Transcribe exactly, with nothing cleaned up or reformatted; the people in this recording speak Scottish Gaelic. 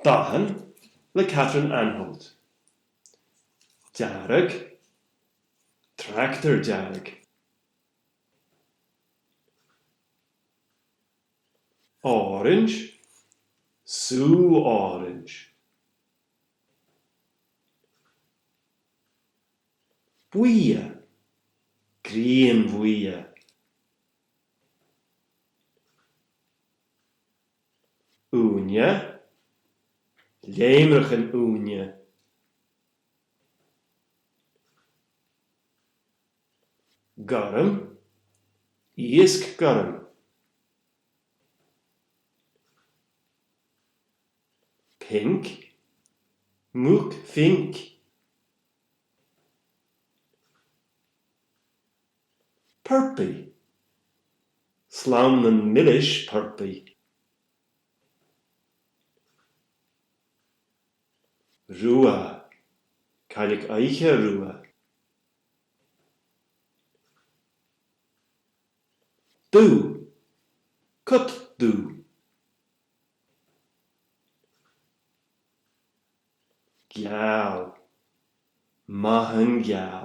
Dathan le Catherine Anholt. Dearg, tractar dearg. Orains, sùgh orains. Buidhe, grèim bhuidhe. Ùine, leumrachan ùine. Gorm, iasg gorm. Pinc, muc phinc. Purpaidh, slannaichean milis purpaidh. Ruadh, cailleach-oidhche ruadh. Dubh, cut dubh. Geal, mathan geal.